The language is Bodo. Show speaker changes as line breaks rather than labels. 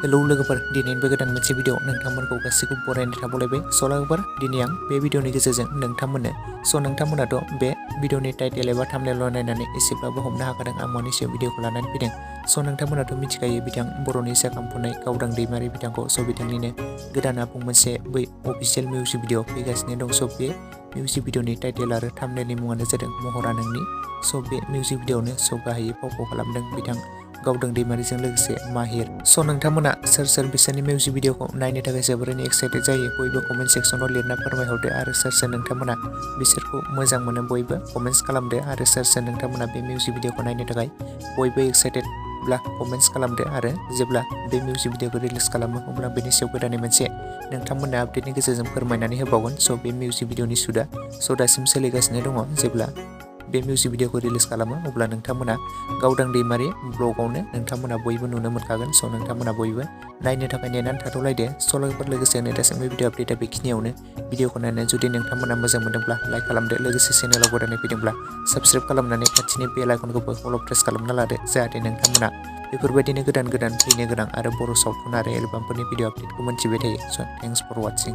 हेलौ लोगोफोर, दिनैबो गोदान मोनसे भिडिअ नोंथांमोनखौ गासैखौबो बरायनो थाखाय स' लोगोफोर दिनै आं बे भिडिअनि गेजेरजों नोंथांमोनाथ' बे भिडिअनि टाइटेल एबा थाम्बनेल नायनानै एसेब्लाबो हमनो हाखादों आं मानि सायाव भिडिअखौ लानानै फैदों। स' नोंथांमोनाथ' मिथिखायो बिथां बर'नि जाखांफुनाय गावदां दैमारि बिथांखौ। स' बिथांनिनो गोदान आबुं मोनसे बै अफिसियेल मिउजिक भिडिअ फैगासिनो दं। स' बे मिउजिक भिडिअनि टाइटेल आरो थाम्बनेलनि मुङानो जादों महरा नोंनि। स' बे मिउजिक भिडिअआवनो गाहायै फावखौ खालामदों बिथां गावदां दैमारिजों लोगोसे माहिर। स' नोंथांमोना सोर बिसोरनि मिउजिक भिडिअखौ नायनो थाखाय जोबोरैनो एक्साइटेड जायो बयबो कमेन्ट सेक्सनाव लिरना फोरमायहरदो आरो सोर नोंथांमोना बिसोरखौ मोजां मोनो बयबो कमेन्ट्स खालामदो आरो सोर नोंथांमोना बे मिउजिक भिडिअखौ नायनो थाखाय बयबो एक्साइटेडब्ला कमेन्ट्स खालामदो आरो जेब्ला बे मिउजिक भिडिअखौ रिलिज खालामो अब्ला बेनि सायाव गोदानै मोनसे नोंथांमोना आपडेटनि गेजेरजों फोरमायनानै होबावगोन। स' बे मिउजिक भिडिअनि शुटआ दासिम सोलिगासिनो दङ। जेब्ला बे मिउजिक भिडिअखौ रिलिज खालामो अब्ला नोंथांमोना गावदां दैमारि ब्लगावनो नोंथांमोना बयबो नुनो मोनखागोन। स' नोंथांमोना बयबो नायनो थाखाय नेनानै थाथ'लायदो। स' लोगोफोर लोगोसेनो दासिमबो भिडिअ आपडेटआ बेखिनियावनो। भिडिअखौ नायनानै जुदि नोंथांमोना मोजां मोनदोंब्ला लाइक खालामदो, लोगोसे चेनेलाव गोदानै फैदोंब्ला साबस्क्राइब खालामनानै खाथिनि बेल आइकनखौबो अल प्रेस खालामना लादो जाहाथे नोंथांमोना बेफोरबायदिनो गोदान फैनो गोनां आरो बर' सावथुन आरो एलबामफोरनि भिडिअ आपडेटखौ मोनथिबाय थायो। स' थेंक्स फर वाचिं।